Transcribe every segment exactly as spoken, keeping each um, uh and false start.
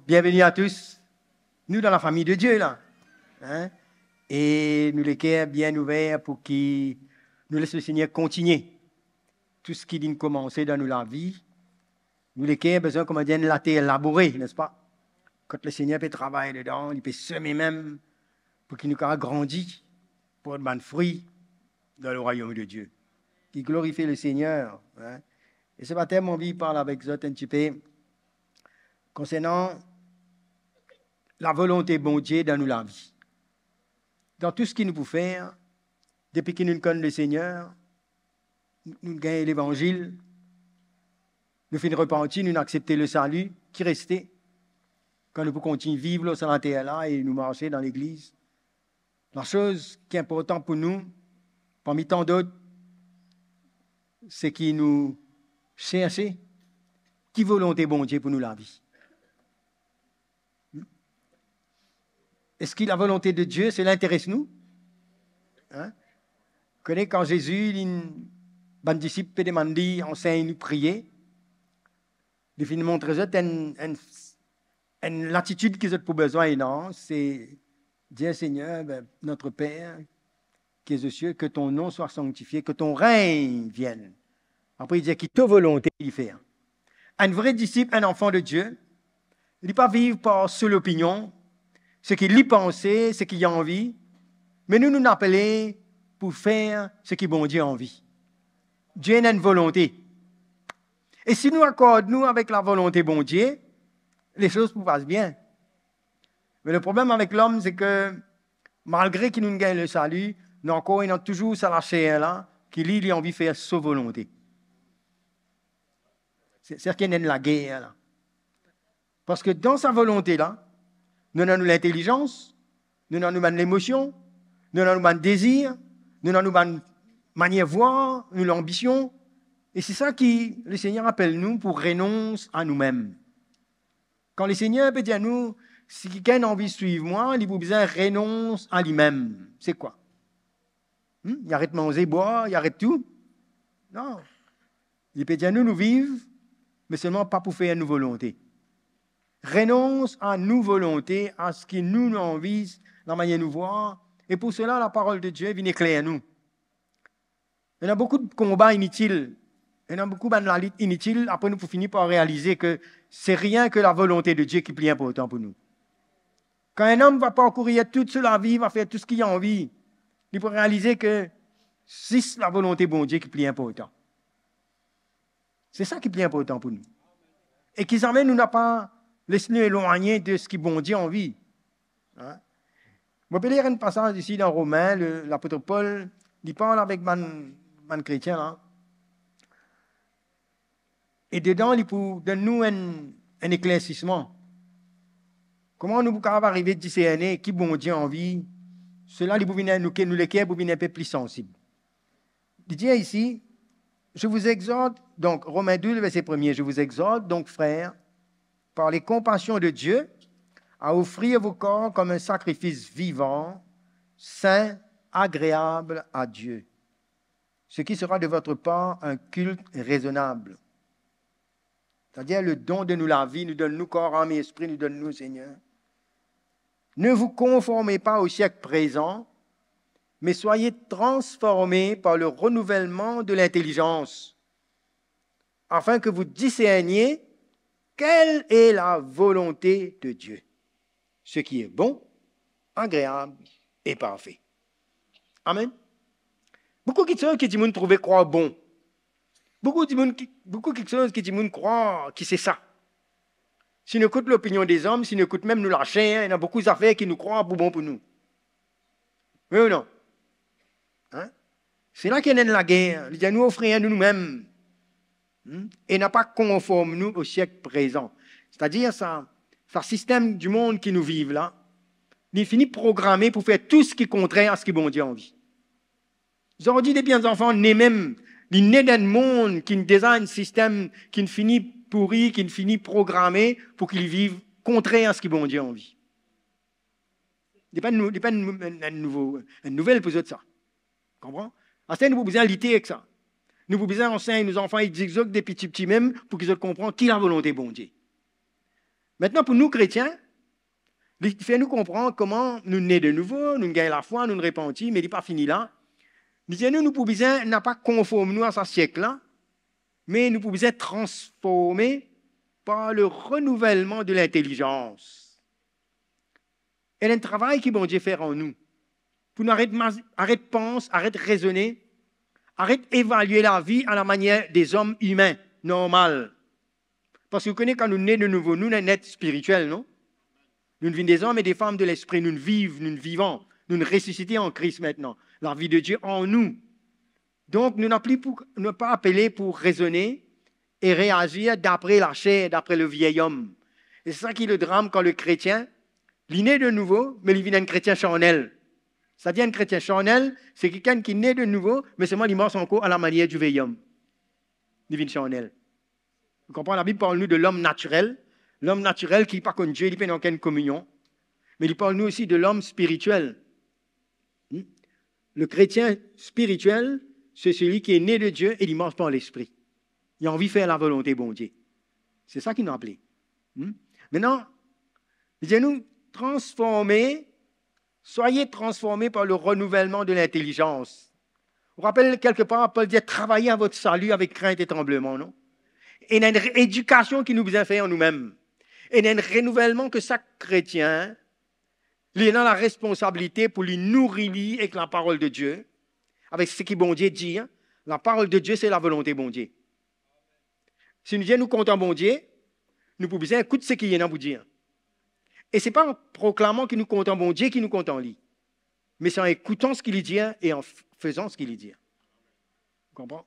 Bienveni a tous. Nou dan lafami de Die la. Hein? E nou leker bien ouver pou ki nou les Lesegner kontigne tou seki linn koumanse dan nou lavi. Nou leker bizin, kouma dir, enn later laboure, nespa? Kot Lesegner pe travay dedan, li pe seme mem, pou ki nou kapav grandi, port bann fri dan lerwayom de Die. Ki glorifie Lesegner, hein? E se matin, mo anvi parl avek zot enn tipe konsernan lavolonte Bondie dan nou lavi. Dan tou seki nou pou fer, depi ki nou konn Lesegner, nou, nou gagn levanzil, nou finn repanti, nou aksepte lesali, ki reste? Kan nou pou kontign viv lor sa later la e nou marse dan legliz, lasoz ki inportan pou nou, parmi tan dot, se ki nou serse ki volonte Bondie pou nou lavi. Eski lavolonte de Die, sela interes nou? Hein? Kone kan Zezi, li, bann disip pe demann li, ansegn nou priye, li finn montre zot enn, enn, enn latitid ki zot pou bizin ena, se dir, Seigneur, ben, notre Père qui es aux cieux, que ton nom soit sanctifié, que ton règne vienne. Apre, li dir, ki to volonte li fer. Enn vre disip, enn anfan de Die, li pa viv par so lopinion, seki li panse, seki li anvi, me nou, nou apele pou fer seki Bondie anvi. Die ena enn volonte. E si nou akord nou avek lavolonte Bondie, lesoz pou pas bien. Me leproblem avek lom, se ke malgre ki nou gagn lesali, nou ankor ena touzour sa laser la, ki li, li anvi fer so volonte. Se, se ki ena enn lager la. Parski dan sa volonte la, nou ena nou lintelizans, nou ena nou bann lemosion, nou ena nou bann dezir, nou ena nou bann manier vwar, nou lanbision. E se sa ki Lesegner apel nou pou renons a noumem. Kan Lesegner pe dir nou, si kikenn anvi swiv mwa, li pou bizin renons a limem. Se kwa? Hmm? Li aret manze, bwar, li aret tou? Non. Li pe dir nou, nou viv, me selman pa pou fer nou volonte. Renons a nou volonte, a seki nou, nou anvi, lamanier nou vwar. E pou sela, laparol de Die vinn ekler nou. Ena boukou konba initil. Ena boukou bann lalit initil, apre nou pou fini par realize ke se rien ke lavolonte de Die ki pli inportan pou nou. Kan enn om va parkourir tou so lavi, va fer tou seki li anvi, li pou realize ke zis lavolonte Bondie ki pli inportan. Se sa ki pli inportan pou nou. E ki zame nou napa les nou elwagne de seki Bondie anvi. Hein? Mo pe lir enn pasaz isi dan Romin, le, lapot Pol, li parl avek bann, bann kretien la. E dedan, li pou donn nou enn, enn eklersisman. Kouma nou pou kapav arive diserne ki Bondie anvi, sela li pou vinn, nou ke, nou leker pou vinn inpe pli sansib. Li dir isi, je vous exhorte, donc, Romains douze, verset premier, je vous exhorte donc, frères, par les compassions de Dieu, à offrir vos corps comme un sacrifice vivant, saint, agréable à Dieu, ce qui sera de votre part un culte raisonnable. C'est-à-dire le don de nou lavi, nou donn nou kor, lam e lespri, nou donn nou Seigneur. Ne vous conformez pas au siècle présent, mais soyez transformés par le renouvellement de l'intelligence, afin que vous discerniez quelle est la volonté de Dieu, ce qui est bon, agréable et parfait. Amen. Boukou kiksoz ki dimoun trouve krwar bon. Boukou dimoun ki, boukou kiksoz ki dimoun krwar ki se sa. Si nou ekout lopinion dezom, si nou ekout mem nou laser, ena boukou zafer ki nou krwar pou bon pou nou. Wi ou non? Hein? Se la ki ena enn lager, li dir nou ofrir nou noumem. Hmm? E napa konform nou o siek prezan. Setadir sa, sa sistem dimond ki nou viv la, li fini programe pou fer tou seki kontrer a seki Bondie anvi. Zordi depi enn zanfan ne mem, li ne dan enn mond ki deza enn sistem ki fini pouri, ki fini programe pou ki li viv kontrer a seki Bondie anvi. Li pa enn nou-, li pa enn nou-, enn, enn nouvo, enn nouvel pou zot sa. Konpran? Aster nou pou bizin lite ek sa. Nou pou bizin ansegn nou zanfan, edik zot depi tipti mem pou ki zot konpran ki lavolonte Bondie. Aster, pou nou kretien, li fer nou konpran kouma nou ne de nouvo, nou gagn lafwa, nou repanti, me li pa fini la. Li dir nou, nou pou bizin, napa konform nou a sa siek la, me nou pou bizin transforme par le renouvellement de l'intelligence. Ena enn travay ki Bondie fer an nou, pou nou aret maz-, aret pans, aret rezone, aret evalie lavi a la manier de zom imin normal. Parski ou kone, kan nou ne de nouvo, nou ena enn net spiritiel, non? Nou vinn de zom e de fam de lespri, nou viv, nou vivan, nou resisite an Kris aster. Lavi de Die an nou. Donk, nou napa pou, nou pa apele pou rezone e reazir dapre laser, dapre le viey om. E se sa ki le dram kan le kretien, li ne de nouvo, me li vinn enn kretien charnel. Savedir enn kretien charnel, se kikenn ki ne de nouvo, me selman li mars ankor a la manier di viey om. Li vinn charnel. Ou konpran, Labib parl nou de lom natirel. Lom natirel ki pa konn Die, li pena okenn kominion. Me li parl nou osi de lom spiritiel. Hmm? Le kretien spiritiel, se seli ki est né de Dieu e li mars par Lespri. Li anvi fer lavolonte Bondie. Se sa ki nou apele. Hmm? Aster, li dir nou, transforme, soyez transformés par le renouvellement de l'intelligence. Ou rapel, kelkepar, Pol dir, travaillez à votre salut avec crainte et tremblement, non? Ena enn re-, edikasion ki nou bizin fer nou mem. Ena enn renouvelman ke sak kretien, li ena laresponsabilite pou li nouri li ek laparol de Die, avek seki Bondie dir. Laparol de Die, se lavolonte Bondie. Si nou dir nou kontan Bondie, nou pou bizin ekout seki li ena pou dir. E se pa an proklaman ki nou kontan Bondie ki nou kontan li, me se an ekoutan seki li dir e an f-, fezan seki li dir. Ou konpran?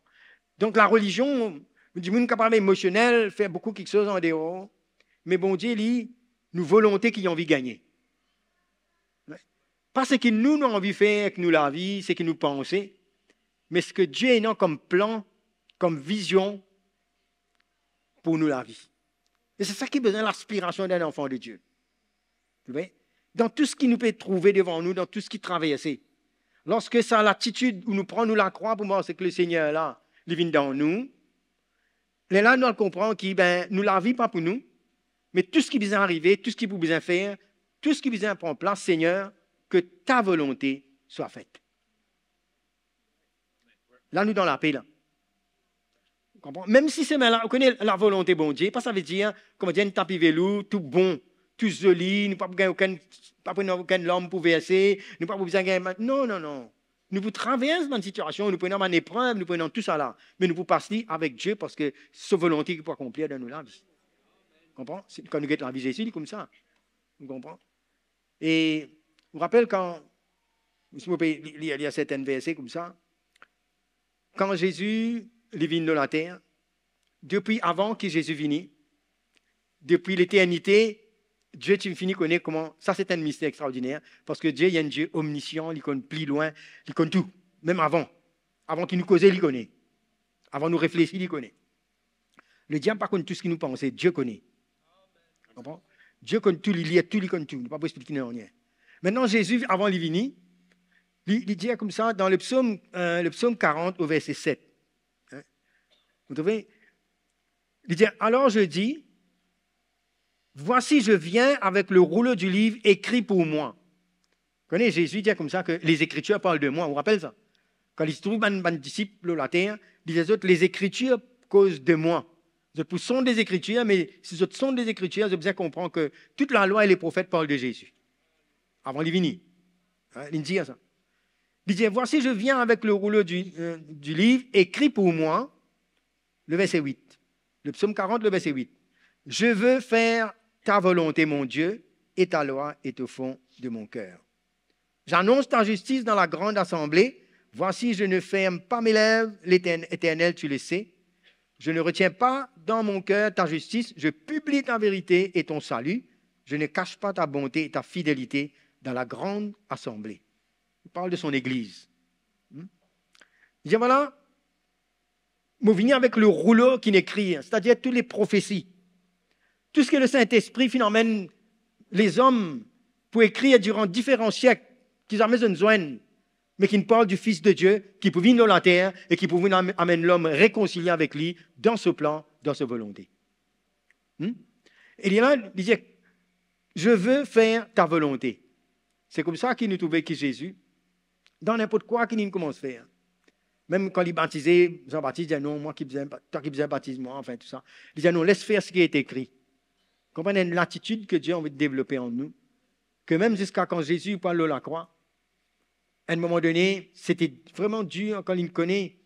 Donk, larelizion, dimoun kapav emosionel, fer boukou kiksoz andeor, me Bondie, li, nou volonte ki li anvi gagne. Pa seki nou, nou anvi fer ek nou lavi, seki nou panse, me seki Die ena kom plan, kom vizion pou nou lavi. E se sa ki bizin laspirasion d'un enfant de Dieu. Ou ve? Dan tou seki nou pe trouve devan nou, dan tou seki traverse, lorske sa latitid ou nou pran nou lakrwa pou mars ek Lesegner la, li vinn dan nou, lerla nou al konpran ki, be, nou lavi pa pou nou, me tou seki bizin arive, tou seki pou bizin fer, tou seki bizin pran plas, Segner, que ta volonté soit faite. La nou dan lape la. Ou konpran? Mem si semin la, ou kone, lavolonte Bondie, pa savedir, kouma dir, enn tapi velour, tou bon, tou zoli, nou pa pou gagn okenn, pa pou ena okenn larm pou verse, nou pa pou bizin gagn ma-, non, non, non. Nou pou travers bann sitiasion, nou pou ena bann eprev, nou pou ena tou sala, me nou pou pas li avek Die, parski so volonte ki pou akonplir dan nou lavi. Konpran? Se, kan nou get lavi Zezi, li koumsa. Ou konpran? E ou rapel kan, si mo pe li, li, lir sertin verse koumsa, kan Zezi, li vinn lor later, depi avan ki Zezi vini, depi leternite, Die ti fini kone kouma, sa se enn mister extraordiner, parski Die, li enn Die omnisien, li konn pli lwin, li konn tou, mem avan. Avan ki nou koze, li kone. Avan nou reflesi, li kone. Lediab pa konn tou seki nou panse, Die kone. Konpran? Die konn tou, li lir tou, li konn tou. Li pa pou explik nou nanye. Aster, Zezi, avan li vini, li, li dir koumsa dan le psom, eh, le psom karant o verse set. Hein? Vous trouvez? Li dir, alors je dis, voici, je viens avec le rouleau du livre écrit pour moi. Kone, Zezi dir koumsa ke les Écritures parlent de moi. Ou rapel sa? Kan li trouv bann, bann disip lor later, li dir zot, les Écritures causent de moi. Zot pou sonn Lezekritir, me si zot sonn Lezekritir, zot bizin konpran ke tout lalwa e leprofet parl de Zezi. Avan li vini. Hein, li dir sa. Li dir, voici, je viens avec le rouleau du, euh, du livre écrit pour moi, le verset huit. Le psaume quarante, le verset huit. Je veux faire ta volonté, mon Dieu, et ta loi est au fond de mon cœur. J'annonce ta justice dans la grande assemblée. Voici, je ne ferme pas mes lèvres, l'Étern-, Éternel, tu le sais. Je ne retiens pas dans mon cœur ta justice. Je publie ta vérité et ton salut. Je ne cache pas ta bonté et ta fidélité dans la grande assemblée. Il parle de son Église. Hmm? Il dit, voilà, mo vini avek le roulo ki ekrir, setadir tou le profesi. Tou seki Lesintespri finn amenn lezom pou ekrir diran diferan siek, ki zame zot inn zwenn, me ki parl di Fis de Die, ki pou vinn lor later e ki pou vinn am-, amenn lom rekonsilie avek li dan so plan, dan so volonte. Hmm? E li la, li dir, "Je veux faire ta volonté." Se koumsa ki nou trouve ki Zezi, dan ninport kwa ki li koumans fer. Mem kan li batize, Zan Batis dir, "Non, mwa ki bizin, twa ki bizin batiz mwa," anfin, tou sa. Li dir, "Non, les faire ce qui est écrit." Konpran, enn latitid ki Dieu anvi devlope an nou, ki mem ziska kan Zezi pou al lor lakrwa, a enn moman done, sete vreman dir kan li kone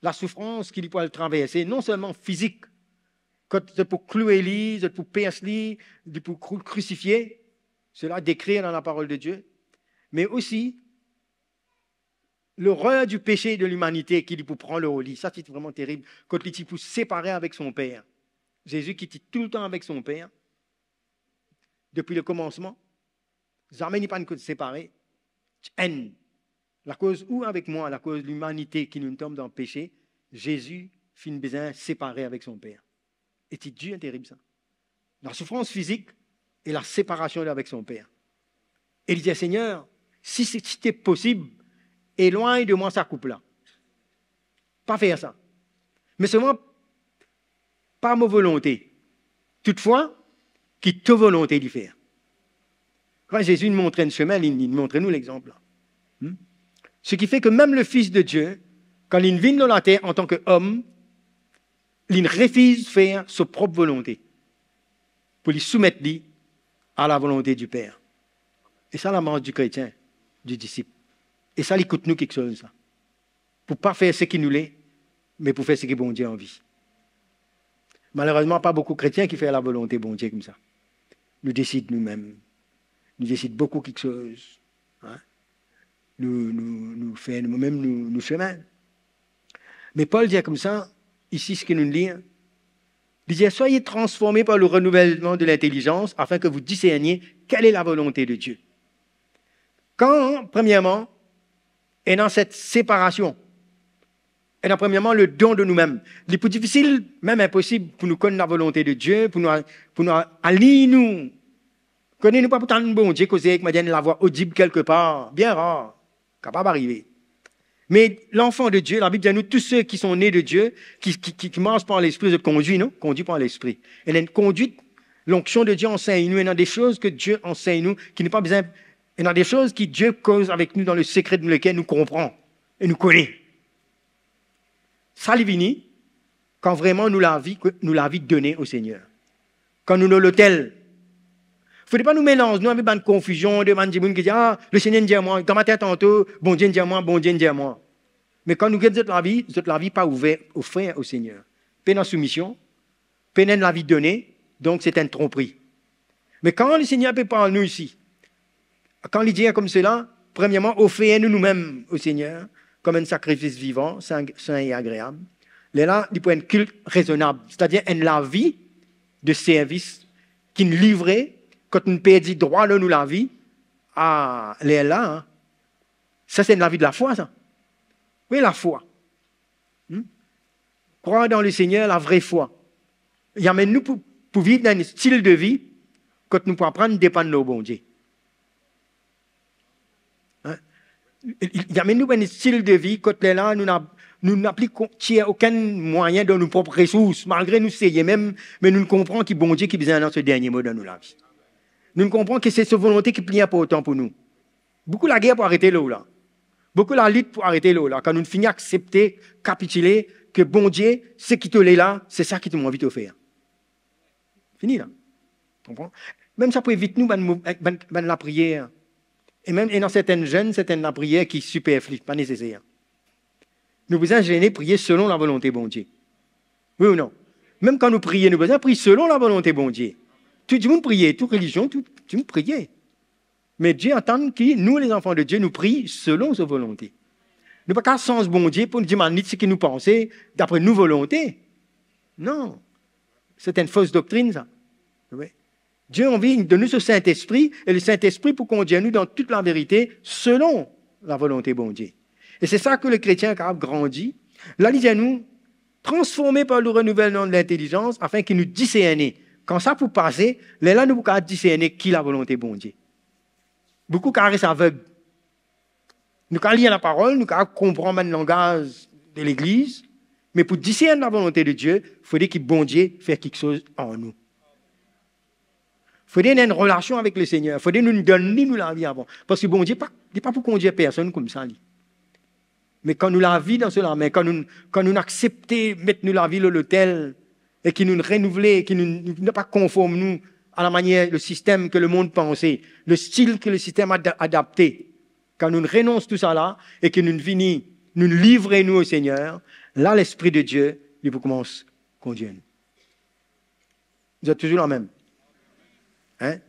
lasoufrans ki li pou al traverse, non selman fizik, kan zot pou kloue li, zot pou pers li, li pou krou-, krisifie, sela dekrir dan laparol de Dieu, me osi lorer di pese de limanite ki li pou pran lor li. Sa ti vreman terib, kot li ti pou separe avek son Per. Zezi ki ti toultan avek son Per, depi lekomansman, zame li pa'nn kot separe. Enn, lakoz ou avek mwa, lakoz limanite ki nou tom dan pese, Zezi finn bizin separe avek son Per. E ti dir, terib sa. Lasoufrans fizik e laseparasion avek son Per. E li dir, "Segner, si, si, si ti posib, elwagn de mwa sa koup la. Pa fer sa. Me selman, pa mo volonte, toutfwa, ki to volonte li fer." Kan Zezi inn montre enn semin, li, li montre nou lexanp la. Hmm? Seki fer ki mem le Fis de Dieu, kan li vinn lor later antan ki om, li refiz fer so prop volonte, pou li soumet li a lavolonte di Per. E sa lamars di kretien, di disip. E sa li kout nou kiksoz, sa. Pou pa fer seki nou le, me pou fer seki Bondie anvi. Malerezman, pa boukou kretien ki fer lavolonte Bondie koumsa. Nou desid noumem. Nou desid boukou kiksoz. Hein? Nou, nou, nou fer noumem nou, nou semin. Me Pol dir koumsa, isi, seki nou lir, li dir, "Soyez transformés par le renouvellement de l'intelligence, afin que vous discerniez quelle est la volonté de Dieu." Kan, premierman, ena set separasion, ena premierman le don de noumem. Li pou difisil, mem inposib, pou nou konn lavolonte de Dieu, pou nou, pou nou align nou. Kone nou pa pou tann Bondie koze ek mwa, dir enn lavwa odib kelkepar, bien rar, kapav arive. Me lanfan de Dieu, Labib dir nou, tous ceux qui sont nés de Dieu, qui, qui, qui, qui marchent par l'Esprit, zot kondwi, non? Kondwi par Lespri. Ena enn kondwit, lonksion de Dieu ansegn nou, ena de soz ki Dieu ansegn nou, ki nou pa bizin, ena de soz ki Dieu koz avek nou dan le sekre de nou leker, nou konpran e nou kone. Sa li vini kan vreman nou lavi, nou lavi done o Segner. Kan nou lor lotel, fode pa nou melanz nou avek bann konfizion de bann dimoun ki dir, "Ah, Lesegner dir mwa, gramatin tanto, Bondie dir mwa, Bondie dir mwa." Me kan nou get zot lavi, zot lavi pa ouver, ofer o Segner. Pena soumision, pena enn lavi done, donk se enn tronpri. Me kan Lesegner pe parl nou isi, kan li dir koumsela, premierman, ofer nou noumem o Segner kom enn sakrifis vivan, sin, sin e agreab. Lerla, li pou enn kilt rezonab, setadir enn lavi de servis ki nou livre, kot nou perdi drwa lor nou lavi, ah, lerla, sa se enn lavi de lafwa, sa. Wi, lafwa. Hmm? Krwar dan Lesegner, lavre fwa. Li amenn nou pou, pou viv dan enn stil de vi kot nou pou aprann depann lor Bondie. Hein? Li, li amenn nou pou enn stil de vi kot lerla nou na, nou napa pli kon-, tir okenn mwayin dan nou prop resours, malgre nou seye mem, me nou konpran ki Bondie ki bizin dan so dernie mo dan nou lavi. Nou konpran ki se so volonte ki pli inportan pou nou. Boukou lager pou arete lor ou la. Boukou lalit pou arete lor ou la. Kan nou fini aksepte, kapitile, ki Bondie, seki to le la, se sa ki to anvi to fer. Fini la. Konpran? Mem sa pou evit nou bann mo-, bann, bann lapriyer. E mem ena sertenn zenn, sertenn lapriyer ki siperfli, pa neseser. Nou bizin zene, priye selon lavolonte Bondie. Wi ou non? Mem kan nou priye, nou bizin priye selon lavolonte Bondie. Tou dimoun priye, tou relizion, tou, tou dimoun priye. Me Die atann ki nou, lezanfan de Die, nou priye selon so volonte. Nou pa kav sanz Bondie pou nou dimann li seki nou panse dapre nou volonte. Non. Se enn fos doktrinn, sa. Wi. Die anvi donn nou so Sintespri, e le Sintespri pou kondir nou dan tou laverite selon lavolonte Bondie. E se sa ki le kretien kav grandi. La, li dir nou, transformé par le renouvellement de l'intelligence, afin ki nou diserne. Kan sa pou pase, lerla nou pou kav diserne ki lavolonte Bondie. Boukou kav res aveg. Nou kav lir laparol, nou kav konpran bann langaz de legliz, me pou disern lavolonte de Die, fode ki Bondie fer kiksoz an nou. Fode nou ena enn relasion avek Lesegner. Fode nou donn li nou lavi avan. Parski Bondie pa, li pa pou kondir personn koumsa, li. Me kan nou lavi dan so lame, kan nou, kan nou aksepte met nou lavi lor lotel, e ki nou renouvle, ki nou, nou pa konform nou a lamanier, le sistem ke lemond panse, le stil ke le sistem ad-, adapte, kan nou renons tousala e ke nou vini, nou livre nou o Segner, la Lespri de Die, li pou koumans kondir nou. Zot touzour lamem? Hein?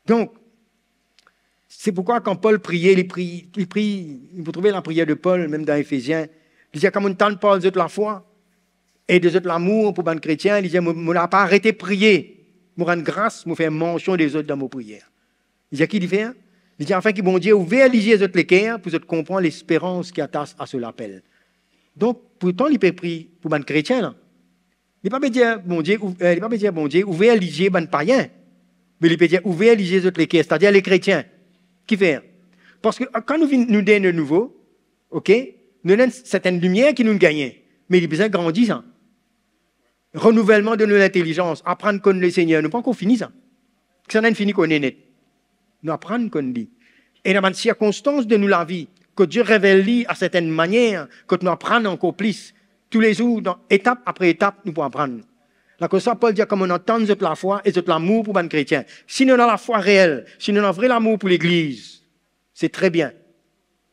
Donk, se poukwa kan Pol priye, li priye, li priye, nou pou trouve lapriyer de Pol, mem dan Efezien, li dir, kan mo'nn tann parol zot lafwa e de zot lamour pou bann kretien, li dir, mo, mo napa arete priye, mo rann gras, mo fer mansion de zot dan mo priyer. Li dir ki li fer? Li dir, afin ki Bondie ouver lizie zot leker, pou zot konpran lesperans ki atas a so lapel. Donk, pourtan, li pe priye pou bann kretien la. Li pa pe dir Bondie, ou-, eh, li pa pe dir Bondie, ouver lizie bann payin. Me li pe dir, ouver lizie zot leker, setadir lekretien. Kifer? Parski, eh, kan nou vinn, nou de nouvo, ok, nou ena enn sertenn limier ki nou gagne, me li bizin grandi sa. Renouvelman de nou lintelizans, aprann konn Lesegner, nou pa ankor fini sa. Kisannla inn fini kone net? Nou aprann konn li. Ena bann sirkonstans de nou lavi, kot Bondie revel li a sertenn manier, kot nou aprann ankor plis. Toulezour, dan etap apre etap, nou pou aprann. Lakoz sa, Pol dir, kan mo'nn tann zot lafwa e zot lamour pou bann kretien. Si nou ena lafwa reel, si nou ena vre lamour pou legliz, se tre bien.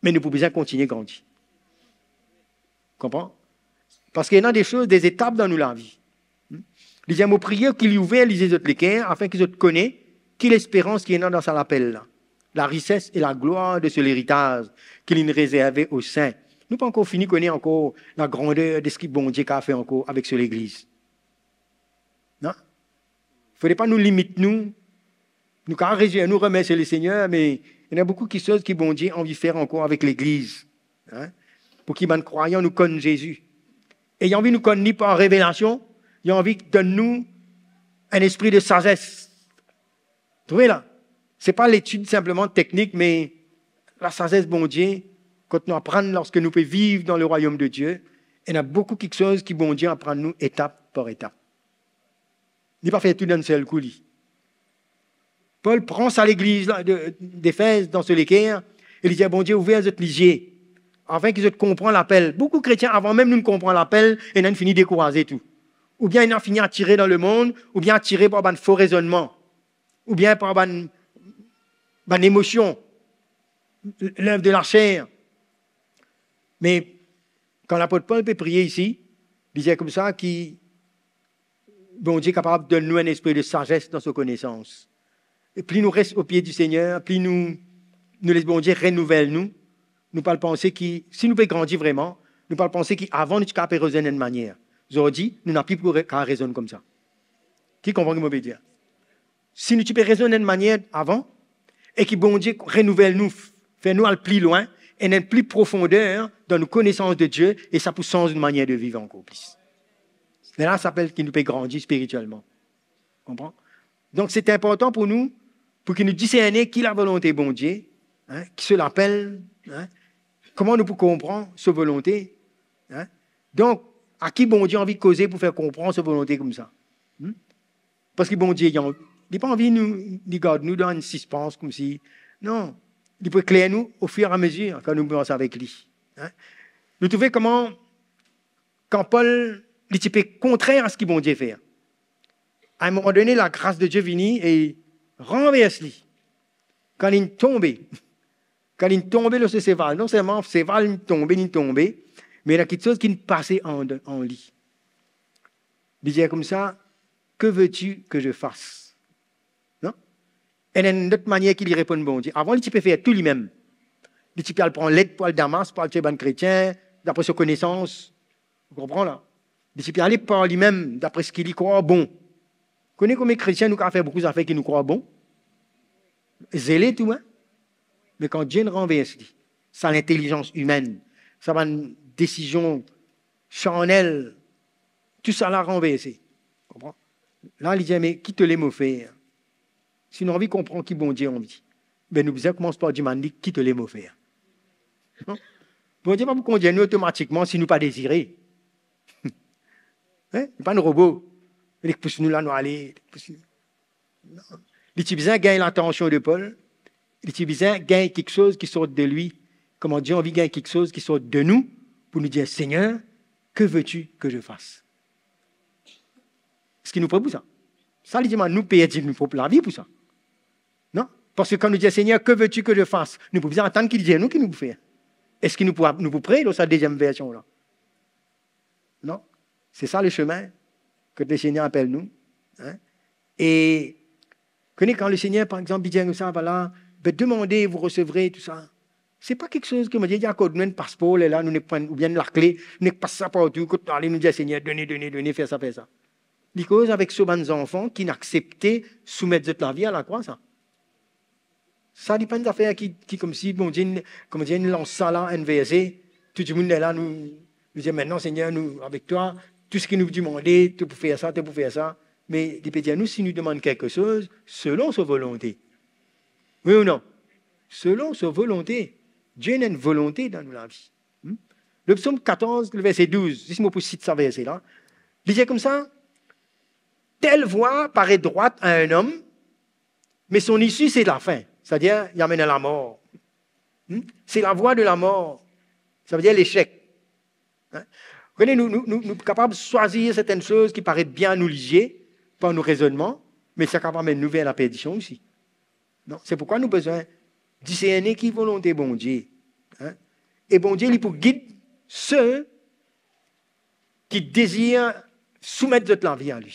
Me nou pou bizin kontigne grandi. Konpran? Parski ena de soz, de etap dan nou lavi. Hmm? Li dir, mo priye ki li ouver lizie zot leker, afin ki zot kone ki lesperans ki ena dan sa lapel la, larises e laglwar de so leritaz ki linn rezerve o sin. Nou pa ankor fini kone ankor lagrander de seki Bondie kapav fer ankor avek so legliz. Non? Fode pa nou limit nou. Nou kapav rezwir nou, remersie Lesegner, me ena boukou kiksoz ki Bondie anvi fer ankor avek legliz. Hein? Pou ki bann krwayan nou konn Zezi. E li anvi nou konn li par revelasion, li anvi donn nou enn lespri de sazes. Trouve la? Se pa letid sinpleman teknik, me lasazes Bondie, kot nou aprann lorski nou pe viv dan lerwayom de Die, ena boukou kiksoz ki Bondie aprann nou etap par etap. Li pa fer tou dan enn sel kou, li. Pol pran sa legliz la de, Defez dan so leker, e li dir, Bondie, ouver zot lizie, afin ki zot konpran lapel. Boukou kretien, avan mem nou konpran lapel, ena inn fini dekouraze tou. Oubien ena fini atire dan lemond, oubien atire par bann fo rezonnman, oubien par bann, bann emosion, lev de laser. Me kan lapot Pol pe priye isi, li dir koumsa ki Bondie kapav donn nou enn lespri de sazes dan so konesans. E pli nou res o pie di Segner, pli nou, nou les Bondie renouvel nou, nou pou al panse ki, si nou pe grandi vreman, nou pou al panse ki avan nou ti kapav rezonn enn manier. Zordi, nou napa pou re-, kapav rezonn koumsa. Ki konpran ki mo pe dir? Si nou ti pe rezonn enn manier avan, e ki Bondie renouvel nou, fer nou al pli lwin, ena enn pli profonder dan nou konesans de Die, e sa pou sanz nou manier de viv ankor plis. Lerla sa apel ki nou pe grandi spiritielman. Konpran? Donk, se inportan pou nou, pou ki nou diserne ki lavolonte Bondie, hein, ki so lapel, hein, kouma nou pou konpran so volonte, hein. Donk, a ki Bondie anvi koze pou fer konpran so volonte koumsa? Hmm? Parski Bondie, li an-, li pa anvi nou, li gard nou dan enn sispans koumsi. Non, li pou ekler nou ofiramezir kan nou mars avek li. Hein? Nou trouve kouma, kan Pol, li ti pe kontrer a seki Bondie fer. A enn moman done, lagras de Die vini e ranvers li. Kan linn tonbe, kan linn tonbe lor so seval, non selman seval inn tonbe, linn tonbe, me ena kiksoz kinn pase an, an li. Li dir koumsa, "Que veux-tu que je fasse?" Non? Ena enn lot manier ki li reponn Bondie. Avan, li ti pe fer tou limem. Li ti pe al pran led pou al Damas, pou al tir bann kretien, dapre so konesans. Ou konpran la? Li ti pe ale par limem, dapre seki li krwar bon. Kone konbien kretien nou kapav fer boukou zafer ki nou krwar bon? Zele tou, hein? Me kan Dieu ranvers li, sa lintelizans imenn, sa bann desizion charnel, tousala ranverse. Konpran? La, li dir, "Me ki to le mo fer?" Si nou anvi konpran ki Bondie anvi, be nou bizin koumans par dimann li, "Ki to le mo fer?" Non? Bondie pa pou kondir nou otomatikman si nou pa dezire. Hein? Li pa enn robo. Li pous nou la nou ale, li pous nou. Non. Li ti bizin gagn latansion de Pol. Li ti bizin gagn kiksoz ki sort de li. Kouma Dieu anvi gagn kiksoz ki sort de nou, pou nou dir, Seigneur, que veux-tu que je fasse? Eski nou pre pou sa? Sa li dimann nou perdi nou prop lavi pou sa. Non? Parski kan nou dir, Seigneur, que veux-tu que je fasse? Nou pou bizin atann ki li dir nou ki nou pou fer. Eski nou pou, nou pou pre lor sa deziem version la? Non? Se sa le chemin kot Lesegner apel nou. Hein? E kone kan Lesegner, par exanp, li dir nou sa, vala, be demandez, vous recevrez, tou sa. Se pa kiksoz ki, mo dir, li akord nou enn paspor, lerla nou nek pran, oubien enn lakle, nou nek pas sa partou, kot nou ale, nou dir, Seigneur, done, done, done, fer sa, fer sa. Li koz avek so bann zanfan ki inn aksepte soumet zot lavi a lakrwa, sa. Sa li pa enn zafer ki, ki koumsi Bondie, kouma dir, inn lans sa la, enn verse, tou dimoun lerla, nou, nou dir, "Aster, Segner, nou avek twa, tou seki nou dimande, to pou fer sa, to pou fer sa." Me li pe dir nou, si nou demann kiksoz, selon so volonte. Wi ou non? Selon so volonte. Dieu ena enn volonte dan nou lavi. Hmm? Le psaume quatorze, le verset douze, zis mo pou sit sa verse la. Li dir koumsa, "Telle voie paraît droite à un homme, mais son issue, c'est la fin." Setadir, li amenn lamor. Hmm? C'est la voie de la mort. Savedir lesek. Hein? Kone, nou, nou, nou, nou kapav swazir sertenn soz ki paret bien a nou lizie, par nou rezonnman, me sa kapav amenn nou ver laperdision osi. Non, se poukwa nou bizin diserne ki volonte Bondie. Hein? E Bondie, li pou gid se ki dezir soumet zot lavi a li.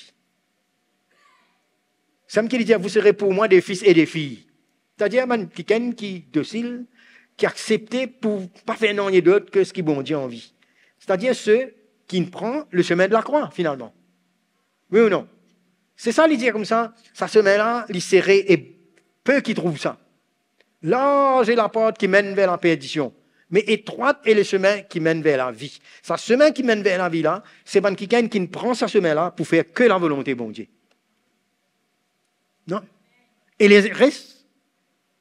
Samem ki li dir, "Vous serez pour moi des fils et des filles." Setadir bann kikenn ki dosil, ki aksepte pou pa fer nanye dot ki seki Bondie anvi. Setadir se ki pran le chemin de la croix, finalman. Wi ou non? Se sa li dir koumsa, sa semin la, li sere e pe ki trouv sa. Larz est la porte qui mène vers la perdition, mais étroit est le chemin qui mène vers la vie. Sa semin ki menn ver lavi la, se bann kikenn ki pran sa semin la pou fer ke lavolonte Bondie. Non? E leres,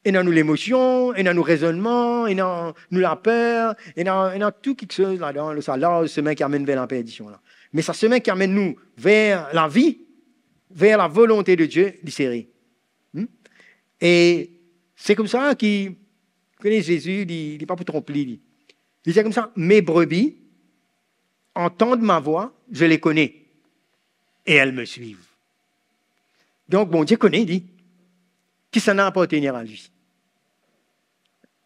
ena nou lemosion, ena nou rezonnman, ena nou laper, ena, ena tou kiksoz ladan, sa larz semin ki amenn ver laperdision la. Me sa semin ki amenn nou ver lavi, ver lavolonte de Dieu, li sere. Hmm? E se koumsa ki, kone Zezi, li, li pa pou tronp li, li. Li dir koumsa, "Mes brebis entendent ma voix, je les connais, et elles me suivent." Donk, Bondie kone li, kisannla apartenir a li.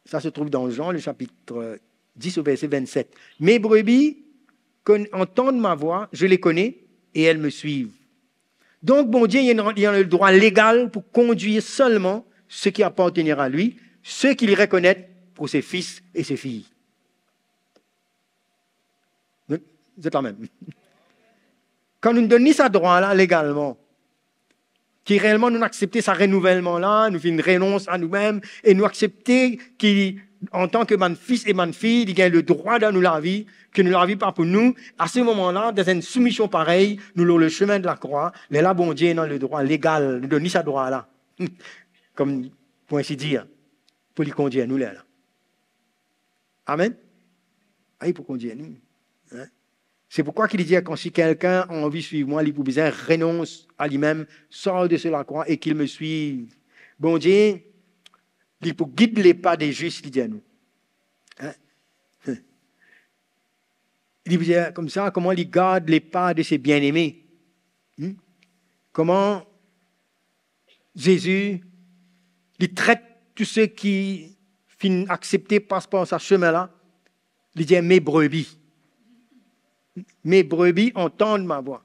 Sa se trouv dan Jean, le chapitre dix, au verset vingt-sept. "Mes brebis con-, entendent ma voix, je les connais et elles me suivent." Donk, Bondie, li ena, li ena ledrwa legal pou kondwir selman seki apartenir a li, seki li rekonet pou se fis e se fiy. Zot, zot la mem? Kan nou donn li sa drwa la legalman, ki reelman nou aksepte sa renouvelman la, nou finn renons a noumem e nou aksepte ki, antan ki bann fis e bann fiy, li gagn ledrwa dan nou lavi, ki nou lavi pa pou nou, a se moman la, dan enn soumision parey, nou lor le chemin de la croix, lerla Bondie ena ledrwa legal, nou donn li sa drwa la, kom, pou ensi dir, pou li kondir nou lerla. Amen. Ah, li pou kondir nou. Hein? Se poukwa ki li dir, "Kan si kelkenn anvi swiv mwa, li pou bizin renons a limem, sort de so lakrwa e ki li me swiv." Bondie, li pou gid lepa de zis, li dir nou. Hein? Li pou dir koumsa, kouma li gard lepa de se bieneme. Hmm? Kouma Zezi, li tret tou seki finn aksepte pas par sa semin la, li dir, "Mes brebis. Mes brebis entendent ma voix.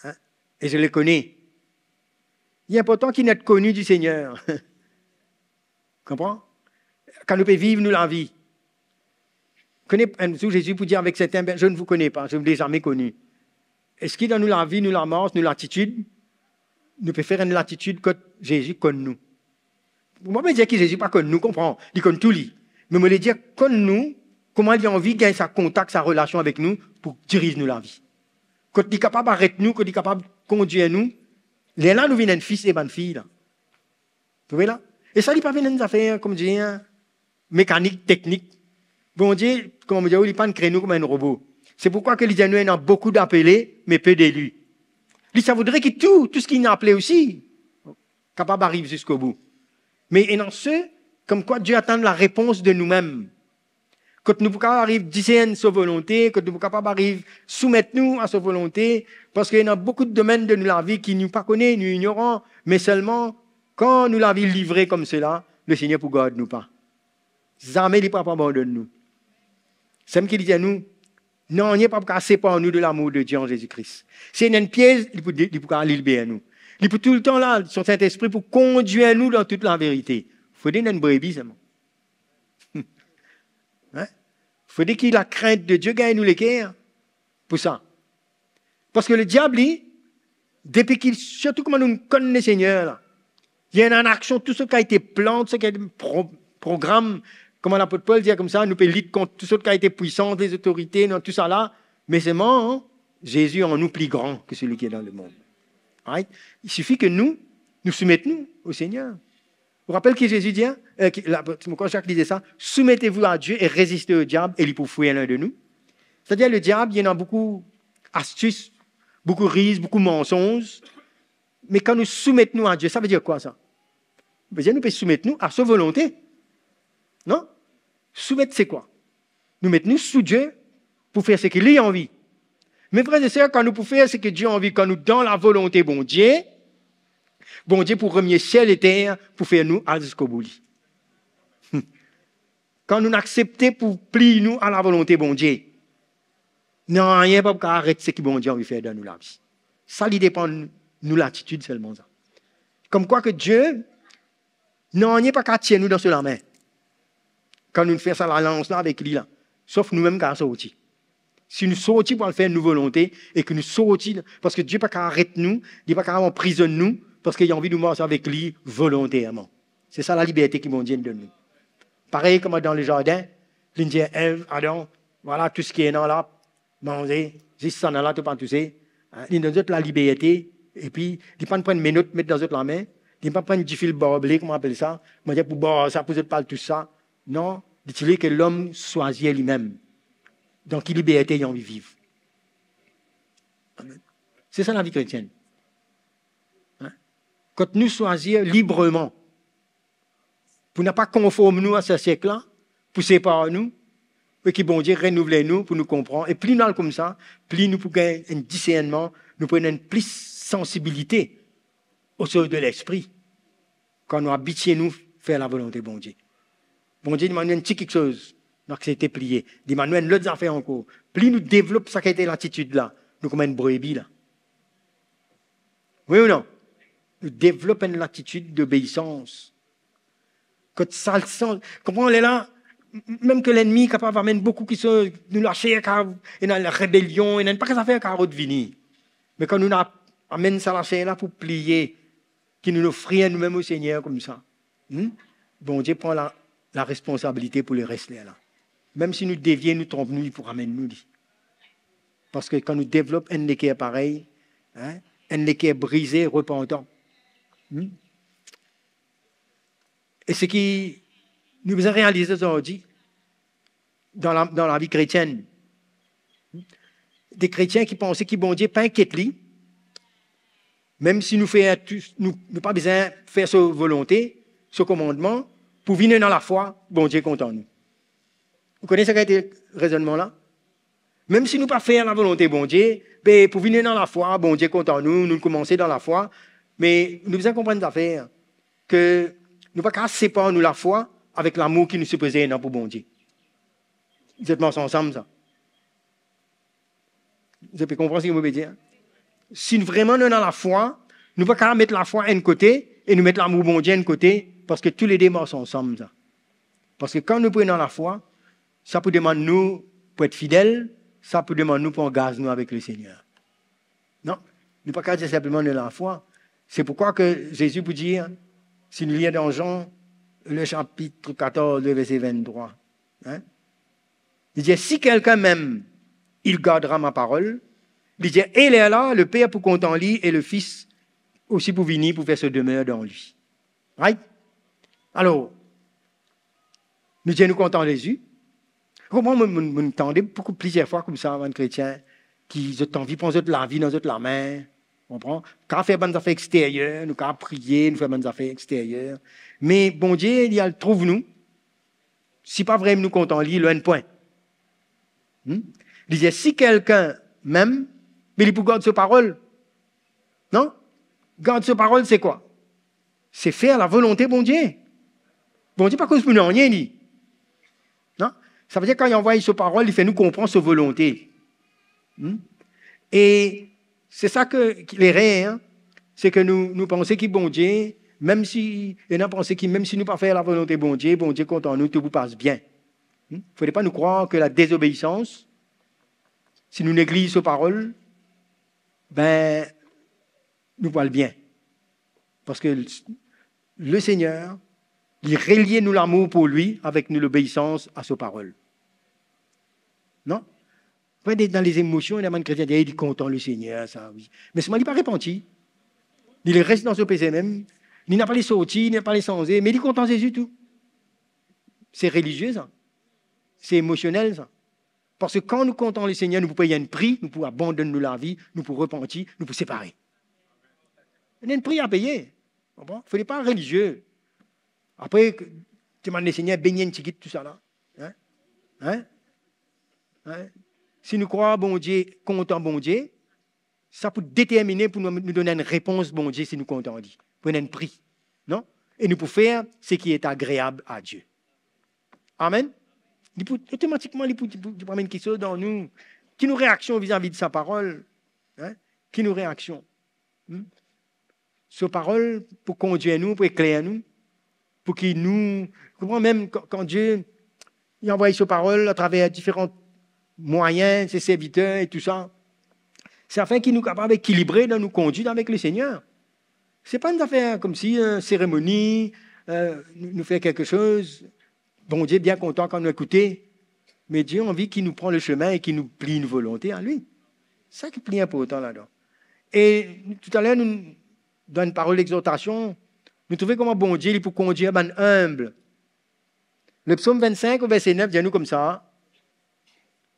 Hein? Et je les connais." Li inportan ki nou kone Lesegner. Konpran? Kan nou pe viv nou lavi. Kone, enn zour Zezi pou dir avek serten, "Ben, je ne vous connais pas, je ne vous ai jamais connu." Eski dan nou lavi, nou lamars, nou latitid, nou pe fer enn latitid kot Zezi konn nou? Mo pa pe dir ki Zezi pa konn nou, konpran, li konn tou li. Me mo le dir konn nou, kouma li anvi gagn sa kontak, sa relasion avek nou pou diriz nou lavi. Kot li kapav aret nou, kot li kapav kondir nou, lerla nou vinn enn fis e bann fiy la. Trouve la? E sa li pa vinn enn zafer, kouma dir, mekanik, teknik. Bondie, kouma mo dir, li pa'nn kre nou kouma enn robo. Se poukwa ki li dir nou, ena boukou dapele, me pe deli. Li, sa voudre ki tou, tou seki inn apele osi. kapav ariv ziska bou. Me ena se, koumkwa Dieu atann larepons de noumem. Kot nou pou kapav ariv disern so volonte, kot nou pou kapav ariv soumet nou a so volonte, parski ena boukou domenn de nou lavi ki nou pa kone, nou ignoran, me selman kan nou lavi livre koumsela, Lesegner pou gard nou pa. Zame li pa pou abandonn nou. Samem ki li dir nou, nanye pa pou kapav separ nou de lamour de Dieu an Zezi Kris. Si ena enn piez, li pou, li pou kapav liber nou. Li pou toultan la, so Sintespri pou kondwir nou dan tou laverite. Fode nou enn brebi selman. Hein? Fode ki lakrint de Dieu gagn nou leker pou sa. Parski lediab, li, depi ki, sirtou kouma nou konn Lesegner la, li ena an aksion tou seki ete plan, seki ete pro-, program, kouma lapot Pol dir koumsa, nou pe lit kont tou seki ete pwisans, lezotorite, dan tou sala, me selman, Zezi an nou pli gran ki seli ki dan lemond. Right? Il sifi ke nou, nou soumet nou o Segner. Ou rapel ki Zezi dir, eh, ki, la, mo krwar Zak li dir sa, "Soumettez-vous à Dieu et résistez au diable et li pou fwir lor nou." Setadir lediab, li ena boukou astis, boukou riz, boukou mansonz. Me kan nou soumet nou a Dieu, sa vedir kwa sa? Vedir nou pe soumet nou a so volonte. Non? Soumet se kwa? Nou met nou sou Dieu pou fer seki li anvi. Me frer e ser, kan nou pou fer seki Dieu anvi, kan nou dan lavolonte Bondie, Bondie pou remie siel e ter pou fer nou al ziska bou li. Kan nou aksepte pou pliy nou a lavolonte Bondie, nanye pa pou kapav aret seki Bondie anvi fer dan nou lavi. Sa li depann nou latitid selman sa. Koumkwa ke Dieu, nanye pa kapav tir nou dan so lame. Kan nou fer sa lalans la avek li la, sof noumem kapav sorti. Si nou sorti pou al fer nou volonte e ke nou sorti, parski Dieu pa kapav aret nou, li pa kapav anprizonn nou, parski li anvi nou mars avek li volonterman. Se sa laliberte ki Bondie donn nou. Parey kouma dan lezardin, li dir Ev, Adan, vwala tou seki ena la, manze, zis sannla to pa touse. Hein, li donn zot laliberte, epi li pa pran menot met dan zot lame, li pa pran difil barble, kouma apel sa, manzir pou bar sa, pou zot pa al tous sa. Non, li ti le ke lom swazir limem dan ki liberte li anvi viv. Amen. Se sa lavi kretienn. Hein? Kot nou swazir libreman, pou nou pa konform nou a sa siek la, pou separ nou, e ki Bondie renouvle nou, pou nou konpran. E pli nou al koumsa, pli nou pou gagn enn disernman, nou pou ena enn plis sansibilite o soz de lespri, kan nou abitie nou fer lavolonte Bondie. Bondie demann nou enn ti kiksoz, nou aksepte pliye. Demann nou enn lot zafer ankor. Pli nou devlop sa kalite latitid la, nou kouma enn brebi la. Wi ou non? Nou devlop enn latitid dobeisans. Kot sa sans, konpran, lerla, m-, mem ke lennmi kapav amenn boukou kiksoz, nou laser kapav, ena rebelion, ena enn pakete zafer kapav rod vini. Me kan nou amenn sa laser la pou pliye, ki nou ofrir noumem o Segner koumsa, hmm? Bondie pran la, laresponsabilite pou leres lerla. Mem si nou devie, nou tronp nou, li pou ramenn nou li. Parski kan nou devlop enn leker parey, hein, enn leker brize, repantan, hmm? E seki nou bizin realize zordi dan la, dan lavi kretienn, de kretien ki panse ki Bondie pa inkiet li, mem si nou fer tou, nou, nou pa bizin fer so volonte, so komandman, pou vinn ena lafwa, Bondie kontan nou. Ou kone sa kalite rezonnman la? Mem si nou pa fer lavolonte Bondie, be pou vinn ena lafwa, Bondie kontan nou, nou koumanse dan lafwa, me nou bizin konpran zafer, ke nou pa kapav separ nou lafwa avek lamour ki nou sipoze ena pou Bondie. Zot mars ansam sa. Zot pe konpran seki mo pe dir? Si nou vreman nou ena lafwa, nou pa kapav met lafwa enn kote e nou met lamour Bondie enn kote, parski toulede mars ansam sa. Parski kan nou pou ena lafwa, sa pou demann nou pou et fidel, sa pou demann nou pou angaz nou avek Lesegner. Non, nou pa kapav dir sinpleman nou ena lafwa. Se poukwa ke Zezi pou dir, si nou lir dan Zan, le sapit katorz, le verse venntrwa, hein? Li dir, "Si quelqu'un m'aime, il gardera ma parole." Li dir, "E lerla, Leper pou kontan li e Lefis osi pou vini pou fer so demer dan li." Right? Alor, nou dir nou kontan Zezi. Konpran, mo, mo, mo tande boukou, plizier fwa koumsa, bann kretien ki zot anvi pran zot lavi dan zot lame, Konpran? Kapav fer bann zafer exteryer, nou kapav priye, nou fer bann zafer exteryer. Me Bondie, li al trouv nou, si pa vremem nou kontan li, lor enn pwin. Hmm? Li dir, si kelkenn mem, me li pou gard so parol. Non? Gard so parol, se kwa? Se fer lavolonte Bondie. Bondie pa koz pou nanye, li. Non? Savedir, kan li anvway so parol, li fer nou konpran so volonte. Hmm? E se sa ke, ki lerer, se ke nou, nou panse ki Bondie, mem si, ena panse ki mem si nou pa fer lavolonte Bondie, Bondie kontan nou, tou pou pas bien. Hmm? Fode pa nou krwar ke ladezobeisans, si nou negliz so parol, be, nou pou al bien. Parski Lesegner, li relie nou lamour pou li avek nou lobeisans a so parol. Non? Apre, de-, dan lezemosion, ena bann kretien dir, "Li kontan Lesegner, sa, wi." Me selman li pa repanti. Li res dan so pese mem. Li napa le sorti, li napa le sanze, me li kontan Zezi tou. Se relizie, sa. Se emosionel, sa. Parski kan nou kontan Lesegner, nou pou pey enn pri, nou pou abandonn nou lavi, nou pou repanti, nou pou separe. Ena enn pri a peye. Konpran? Fode pa relizie. Apre, demann Lesegner beni enn tigit tousala. Hein? Hein? Hein? Si nou krwar Bondie kontan Bondie, sa pou determine pou nou, nou donn enn repons Bondie si nou kontan li. Pou ena enn pri. Non? E nou pou fer seki est agréable à Dieu. Amen. Li pou, otomatikman, li pou, li pou, li pou amenn kiksoz dan nou. Ki nou reaksion vizavi de sa parol? Hein? Ki nou reaksion? Hmm? So parol pou kondir nou, pou ekler nou, pou ki nou, konpran, mem kan, kan Die, li anvway so parol atraver diferan mwayin, se serviter e tou sa, se afin ki nou kapav ekilibre dan nou kondwit avek Lesegner. Se pa enn zafer koumsi, eh, seremoni, eh, nou, nou fer kiksoz, Bondie bien kontan kan nou ekoute, me Die anvi ki nou pran lesime e ki nou pliy nou volonte a li. Sa ki pli inportan ladan. E toutaler, nou, dan enn parol dexortasion, nou trouve kouma Bondie, li pou kondir bann inb. Le psaume vingt-cinq, au verset neuf, dir nou koumsa,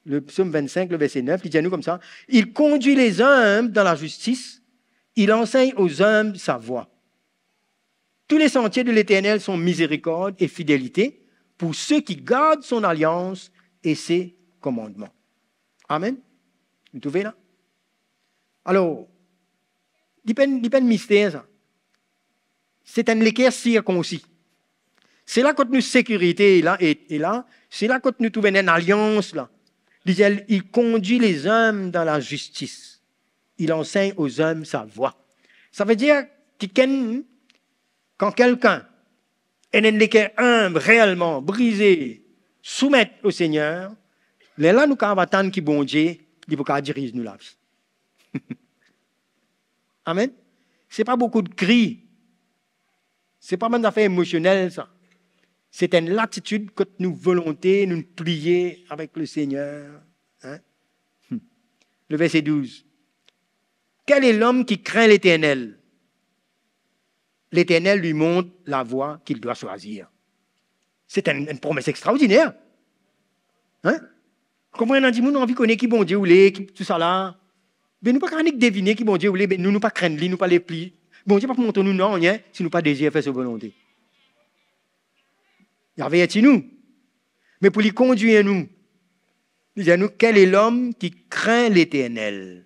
le psaume vingt-cinq, le verset neuf, li dir nou koumsa, "Il conduit les humbles dans la justice, il enseigne aux humbles sa voie." Tous les sentiers de l'Éternel sont miséricorde et fidélité pour ceux qui gardent son alliance et ses commandements. Amen. Vous trouvez là? Alors, li pa enn, li pa enn mister, sa. Se enn leker sirkonsi. Se la kot nou sekirite e la, e, e la, se la kot nou trouve enn alians la. Li dir, il conduit les humbles dans la justice. Il enseigne aux humbles sa voie. Savedir ki kan, kan kelkenn ena enn leker inb, reelman brize, soumet o Segner, lerla nou kapav atann ki Bondie, li pou kapav diriz nou lavi. Amen. Se pa boukou de kri. Se pa bann zafer emosionel, sa. Se enn latitid kot nou volonte, nou pliye avek Lesegner. Hein? Hmm. Le verset douze. Quel est l'homme qui craint l'Éternel? L'Éternel lui montre la voie qu'il doit choisir. Se enn, enn promes extraordiner. Hein? Konpran, ena dimoun anvi kone ki Bondie oule, ki tousala. Be nou pa kapav nek devine ki Bondie oule, be nou, nou pa krenn li, nou pa lev pli. Bondie pa pou montre nou nanye si nou pa dezir fer so volonte. Li averti nou. Me pou li kondir nou, li dir nou, quel est l'homme qui craint l'Éternel?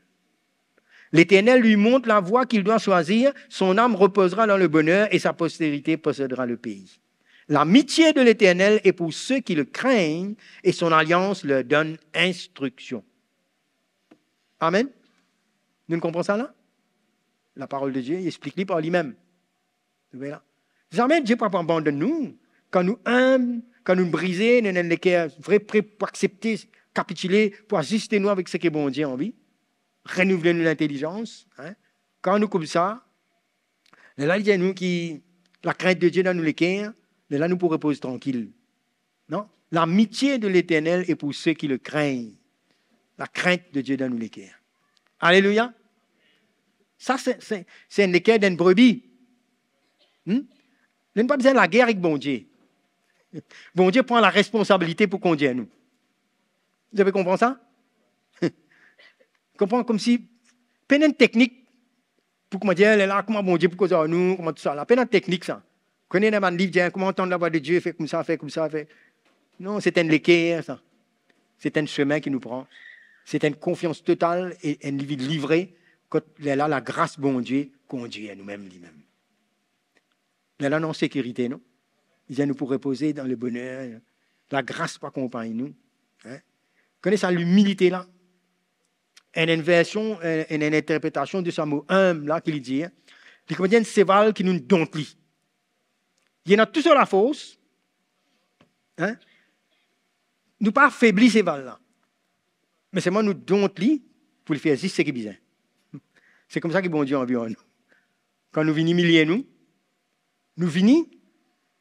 L'Éternel lui montre la voie qu'il doit choisir, son âme reposera dans le bonheur et sa postérité possédera le pays. L'amitié de l'Éternel est pour ceux qui le craignent et son alliance leur donne instruction. Amen. Nou konpran sa la? Laparol de Die, li explik li par limem. Zame Die pa pou abandonn nou. Kan nou inb, kan nou brize, nou ena leker vre, pre pou aksepte, kapitile, pou aziste nou avek seki Bondie anvi, renouvle nou lintelizans, hein. Kan nou koumsa, lerla li dir nou ki lakrint de Die dan nou leker, lerla nou pou repoz trankil. Non? L'amitié de l'Éternel est pour ceux qui le craignent. Lakrint de Die dan nou leker. Alelouya. Sa se, se, se enn leker d'enn brebi. Hmm? Nou pa bizin lager avek Bondie. Bondie pran laresponsabilite pou kondir nou. Zot pe konpran sa? Konpran, koumsi, pena enn teknik Pou kouma dir, lerla, kouma Bondie pou koz ar nou, kouma tousala. Pena teknik sa. Kone ena bann liv dir, kouma antann lavwa de Die, fer koumsa, fer koumsa, fer. Non, se enn leker sa. Se enn semin ki nou pran. Se enn konfians total e enn vi livre, kot lerla lagras Bondie kondir nou mem, limem. Lerla nou an sekirite, non? Li dir nou pou repoze dan le boner. Lagras pou akonpagn nou. Hein? Kone sa, limilite la. Enn, enn version, enn, enn, enn interpretasion de sa mo inb la ki li dir, li kouma dir enn seval ki nou dont li. Li ena tou so lafors, hein? Nou pa afebli seval la. Me selman nou dont li pou li fer zis seki bizin. Se koumsa ki Bondie anvi ar nou. Kan nou vinn imilie nou, nou vini,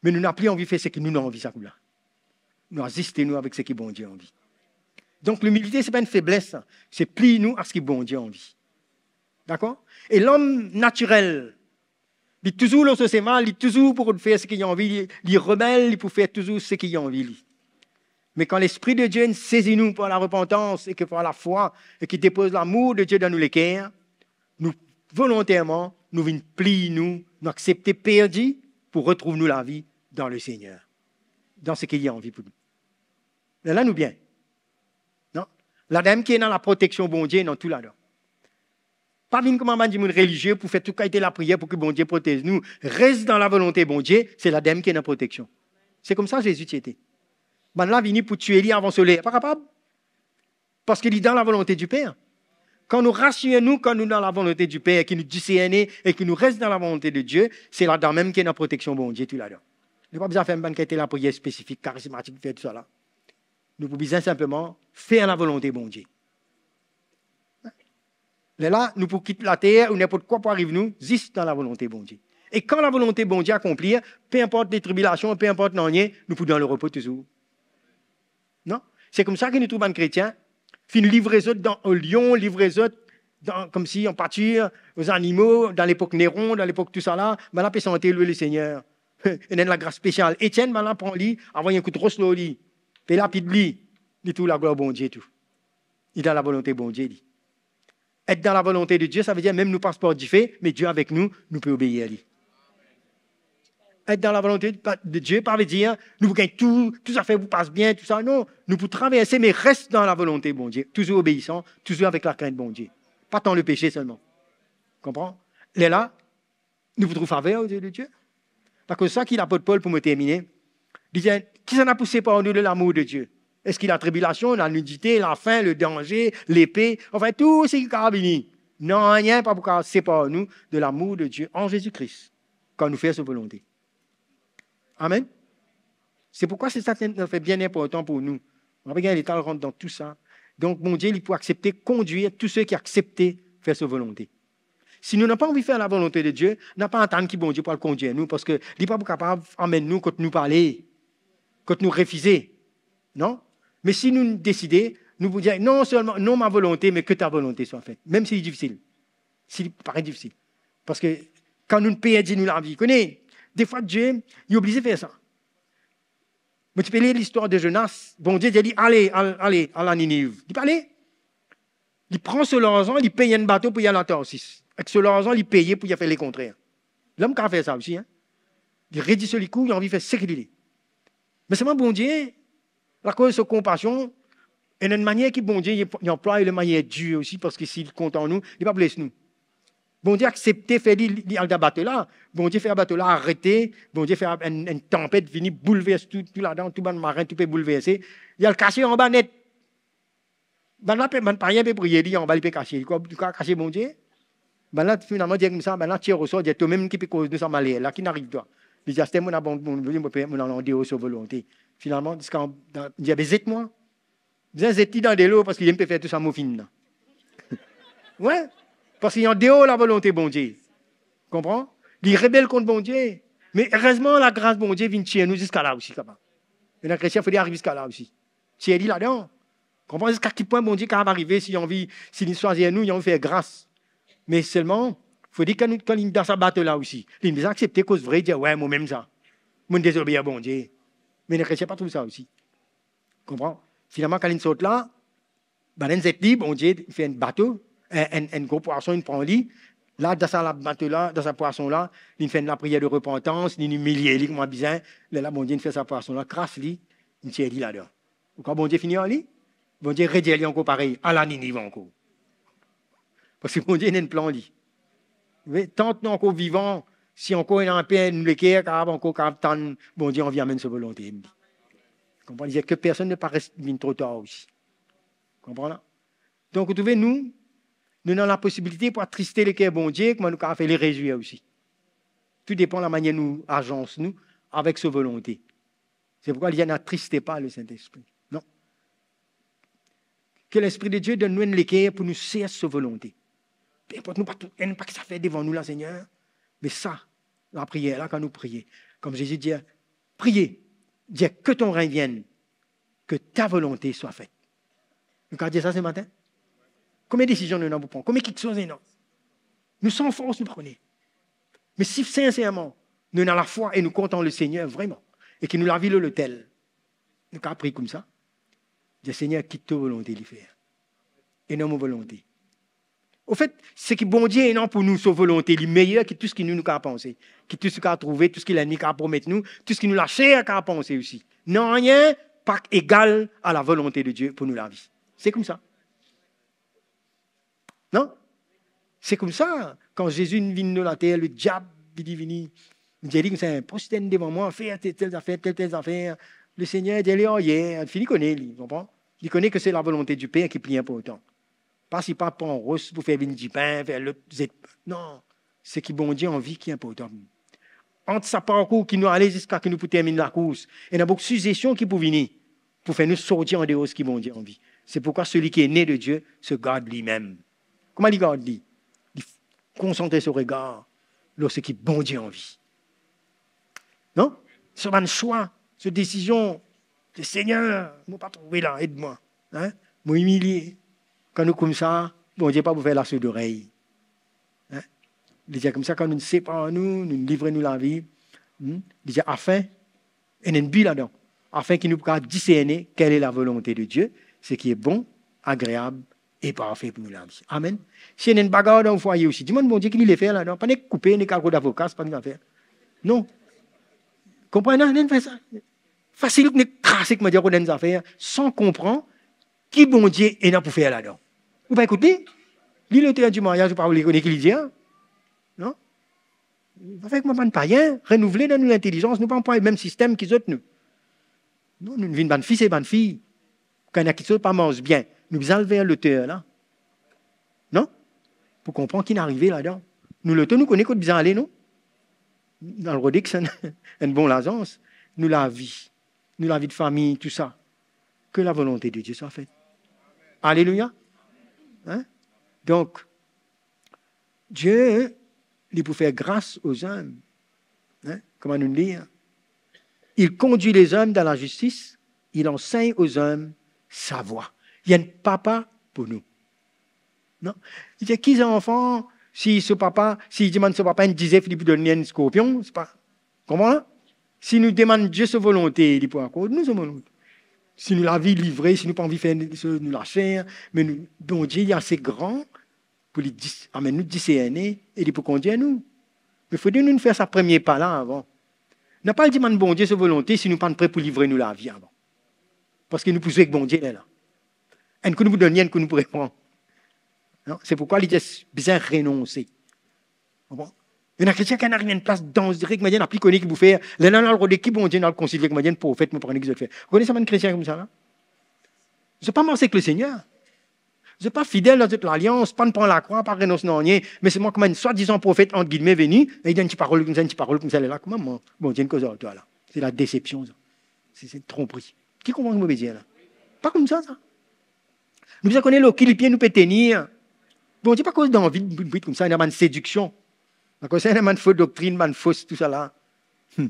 me nou napli anvi fer seki nou, nou anvi sa kou la. Nou aziste nou avek seki Bondie anvi. Donk, limilite, se pa enn febles, sa. Se pliy nou a seki Bondie anvi. Dakor? E lom natirel, li touzour lor so semin, li touzour pou fer seki li anvi, li, li rebel, li pou fer touzour seki li anvi, li. Me kan Lespri de Die inn sezi nou par larepantans e ke par lafwa, e ki depoz lamour de Die dan nou leker, nou volonterman, nou vinn pliy nou, nou aksepte perdi pou retrouv nou lavi dan Lesegner, dan seki li anvi pou nou. Lerla nou bien. Non? Ladan mem ki ena laproteksion Bondie, ena tou ladan. Pa vinn kouma bann dimoun relizie pou fer tou kalite lapriyer pou ki Bondie protez nou. Res dan lavolonte Bondie, se ladan mem ki ena proteksion. Se koumsa Zezi ti ete. Bannla vini pou tie li avan so ler, pa kapab. Parski li dan lavolonte Diper. Kan nou rasir nou, kan nou dan lavolonte Diper, ki nou diserne e ki nou res dan lavolonte de Die, se ladan mem ki ena proteksion Bondie tou ladan. Nou pa bizin fer bann kalite lapriyer spesifik, karizmatik, fer tousala. Nou pou bizin sinpleman fer lavolonte Bondie. Lerla, nou pou kit later ou ninport kwa pou ariv nou, zis dan lavolonte Bondie. E kan lavolonte Bondie akonplir, pe inport letribilasion, pe inport nanye, nou pou dan lerepo touzour. Non? Se koumsa ki nou trouv bann kretien finn livre zot dan, o lion, livre zot dan, koumsi an patir, o zanimo, dan lepok Neron, dan lepok tousala, bannla pe sante, lwe Lesegner. Ena enn lagras spesial. Etienn, bannla pran li, avoy enn kout ros lor li, pe lapid li, li trouv laglwar Bondie tou. Li dan lavolonte Bondie, li. Et dan lavolonte de Die, savedir mem nou pas par dife, me Die avek nou, nou pe obeir li. Et dan lavolonte pa-, de Die, pa vedir nou pou gagn tou, tou zafer pou pas bien, tousa. Non, nou pou traverse, me res dan lavolonte Bondie. Touzour obeisan, touzour avek lakrint Bondie. Pa tan lepese selman. Konpran? Lerla, nou pou trouv faver ozie de Die. Akoz sa ki lapot Pol, pou mo termine, li dir, kisannla pou separ nou de lamour de Die? Eski latribilasion, lanidite, lafin, ledanze, lepe, anfin, tou seki kapav vini? Nanye pa pou kapav separ nou de lamour de Die an Zezi Kris, kan nou fer so volonte. Amen. Se pourkwa se sa, se enn zafer bien inportan pou nou. Nou pa gagn letan rant dan tou sa. Donk, Bondie, li pou aksepte kondir tou seki aksepte fer so volonte. Si nou napa anvi fer lavolonte de Die, napa atann ki Bondie pou al kondir nou, parski li pa pou kapav amenn nou kot nou pa ale, kot nou refize. Non? Me si nou deside, nou pou dir, non selman, non ma volonte, me que ta volonté soit faite. Mem si li difisil. Si li parey difisil. Parski kan nou perdi nou lavi, kone, defwa Die, li oblize fer sa. Mo ti pe lir listwar de Zonas, Bondie dir li, ale, al, ale, al a Niniv. Li pa ale. Li pran so larzan, li pey enn bato pou li al a Tarsis. Ek so larzan, li peye pou li al fer lekontrer. Lom kapav fer sa osi, hein? Li redi so likou, li anvi fer seki li le. Me selman Bondie, akoz so konpasion, ena enn manier ki Bondie, li, li anplway le manier dir osi, parski si li kontan nou, li pa pou les nou. Bondie aksepte fer li, li, li al dan bato la. Bondie fer bato la arete. Bondie fer enn, enn tanpet vini, boulvers tou, tou ladan, tou bann marin, tou pe boulverse. Li al kase anba net. Bannla pe, bann payin pe priye li anba, li pe kase. Li krwar, li krwar kase Bondie? Bannla finalman dir koumsa, bannla tir osor, dir, tomem ki pe koz nou sa maler la, ki'nn ariv twa? Li dir, aster mo abandonn, mo, mo pe, mo al andeor so volonte. Finalman, ziska, dir, be zet mwa. Bizin zet li dan delo, parski li mem pe fer tou sa mo finn la. Wi, parski li andeor lavolonte Bondie. Konpran? Li rebel kont Bondie. Me erezman, lagras Bondie vinn tir nou ziska la osi, kapav. Ena kretien, fode ariv ziska la osi. Tir li ladan. Konpran ziska ki pwin Bondie kapav arive, si li anvi, si li swazir nou, li anvi fer gras. Me selman, fode kan nou, kan li dan sa bato la osi, li bizin aksepte koz vre, dir, wi, momem sa, mo'nn dezobeir Bondie. Me ena kretien pa trouv sa osi. Konpran? Finalman, kan linn sort la, bann inn zet li, Bondie fer enn bato, enn, enn, enn gro pwason inn pran li, La, dan sa la, bato la, dan sa pwason la, li fer enn lapriyer de repantans, li imilie li kouma bizin. Lerla Bondie inn fer sa pwason la kras li, inn tir li ladan. Ou krwar Bondie fini ar li? Bondie redir li ankor parey, al Niniv ankor. Parski Bondie ena enn plan li. Wi, tan nou ankor vivan, si ankor ena enpe nou leker kapav ankor kapav tann Bondie anvi amenn so volonte. Konpran? Li dir ke personn ne pa res vinn tro tar osi. Konpran la? Donk, ou trouve nou, nou ena laposibilite pou atriste leker Bondie, kouma nou kapav fer li rezwir osi. Tou depan lamanier nou azans nou avek so volonte. Se pourkwa li dir, n'attristez pas le Saint-Esprit. Non. Ke Lespri de Die donn nou enn leker pou nou sers so volonte. Pe inport nou pa tou, enn pa ki sa fer devan nou la, Segner. Me sa, lapriyer la, kan nou priye, kouma Zezi dir, priye, dir, que ton règne vienne, que ta volonté soit faite. Nou kapav dir sa se matin? Komie desizion nou ena pou pran? Komie kiksoz nou ena? Nou san fors, nou pa kone. Me si sinserman nou ena lafwa e nou krwar an Lesegner vreman, e ki nou lavi lor lotel, nou kapav priye koumsa, dir, Segner, ki to volonte li fer, e non mo volonte. Anfet, seki Bondie ena pou nou, so volonte, li meyer ki tou seki nou, nou kapav panse, ki tou seki nou kapav trouve, tou seki lennmi kapav promet nou, tou seki nou laser kapav panse osi. Nanye pa egal a lavolonte de Die pou nou lavi. Se koumsa. Non? Se koumsa, kan Zezi vinn lor later, lediab vini, vini, li dir li koumsa, inpos devan mwa, fer tel, tel zafer, tel, tel zafer. Lesegner dir li, oh, yeah, fini kone li, konpran? Li kone ke se lavolonte di Per ki pli inportan. Pa si pa pran ros pou fer vinn dipin, fer lot zet. Non, seki Bondie anvi ki inportan. Ant sa parkour ki nou ale ziska ki nou pou terminn lakours, ena boukou sizestion ki pou vini pou fer nou sorti andeor seki Bondie anvi. Se pourkwa seli ki est né de Dieu se garde lui-même. Kouma li gard li? Li konsantre so regar lor seki Bondie anvi. Non? So bann swa, so desizion, Segner, mo pa trouve la, ed mwa. Hein? Mo imilie. Kan nou koumsa, Bondie pa pou fer lasourdorey. Hein? Li dir koumsa, kan nou separ nou, nou livre nou lavi, hmm? Li dir, afin, ena enn bi ladan, afin ki nou pou kapav diserne quelle est la volonté de Dieu, ce qui est bon, agréable et parfait pou nou lavi. Amen. Si ena enn bagar dan ou fwaye osi, dimann Bondie ki li le fer ladan. Pa nek koupe, nek al kot avoka, se pa enn zafer. Non. Konpran, non, non, fer sa. Fasil, nek krase, kouma dir, kot enn zafer, san konpran ki Bondie ena pou fer ladan. Ou pa ekout li? Li loter di maryaz, ou pa oule kone ki li dir? Non? Avek mo bann payin, renouvle dan nou lintelizans, nou pa anplway mem sistem ki zot, nou. Non, nou vinn bann fis e bann fiy. Kan ena kiksoz pa mars bien, nou bizin al ver loter la. Non? Pou konpran ki inn arive ladan. Nou loter, nou kone kot bizin ale, non? Nou al rode ki sa enn bon lazans. Nou lavi, nou lavi de fami, tou sa. Que la volonté de Dieu soit faite. Alelouya. Hein? Donk, Die, li pou fer gras aux humbles. Hein? Kouma nou lir? Il conduit les humbles dans la justice, il enseigne aux humbles sa voie. Li enn papa pou nou. Non? Li dir, ki zanfan, si so papa, si li dimann so papa enn dizef, li pou donn li enn skorpion, se pa, konpran? Si nou demann Die so volonte, li pou akord nou so volonte. Si nou lavi livre, si nou pa anvi fer nou, nou laser, me nou, Bondie, li ase gran pou li dis-, amenn nou diserne e li pou kondir nou. Me fode nou fer sa premie pa la avan. Nou pa al dimann Bondie so volonte si nou pa pre pou livre nou lavi avan. Parski nou pou zwe ek Bondie lerla. Enn kou nou pou donn li, enn kou nou pou repran. Non? Se pourkwa li dir bizin renonse. Konpran? Ena kretien ki ariv enn plas danzere, kouma dir, napa pli kone ki pou fer. Lerla nou al rode ki Bondie, nou al konsilte, kouma dir, enn profet, mo pa kone ki zot fer. Ou kone sa bann kretien koumsa la? Zot pa mars ek Lesegner. Zot pa fidel dan zot lalians, pa pran lakrwa, pa renons nanye, me selman kouma enn swadizan profet, ant gilme, vini, e li donn enn ti parol koumsa, enn ti parol koumsa, lerla, kouma mo, Bondie inn koz ar twa la? Se ladesepsion sa. Se, se tronpri. Ki konpran ki mo pe dir la? Pa koumsa sa. Nou bizin kone lor ki lipie nou pe tenir. Bondie pa koz dan vid, vid, vid koumsa, ena bann sediksion. Akoz sa, ena bann fo doktrinn, bann fos, tousala. Hmm.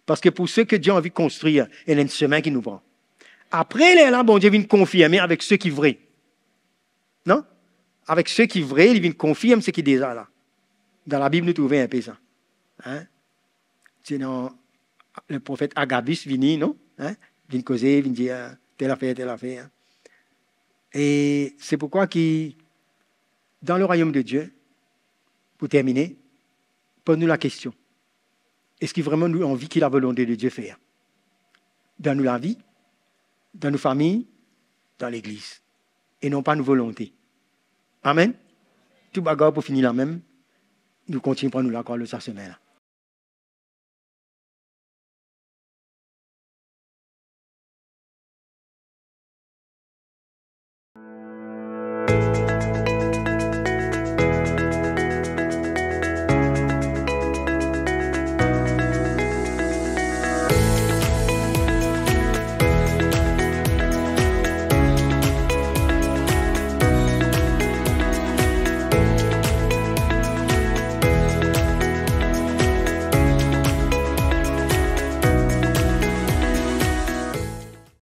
Parski pou seki Die anvi konstrir, ena enn semin ki nou pran. Apre lerla, Bondie vinn konfirme avek seki vre. Non? Avek seki vre, li vinn konfirm seki deza la. Dan Labib, nou trouve enpe sa. Hein? Se dan le profet Agabus vini, non? Hein? Vinn koze, vinn dir, tel afer, tel afer. E se pourkwa ki dan le royaume de Dieu, Pou termine, poz nou lakestion, eski vremem nou anvi ki lavolonte de Die fer dan nou lavi, dan nou fami, dan legliz, e non pa nou volonte? Amen. Tou bagay pou fini lamem, nou kontign pran nou lakrwa lor sa semin la.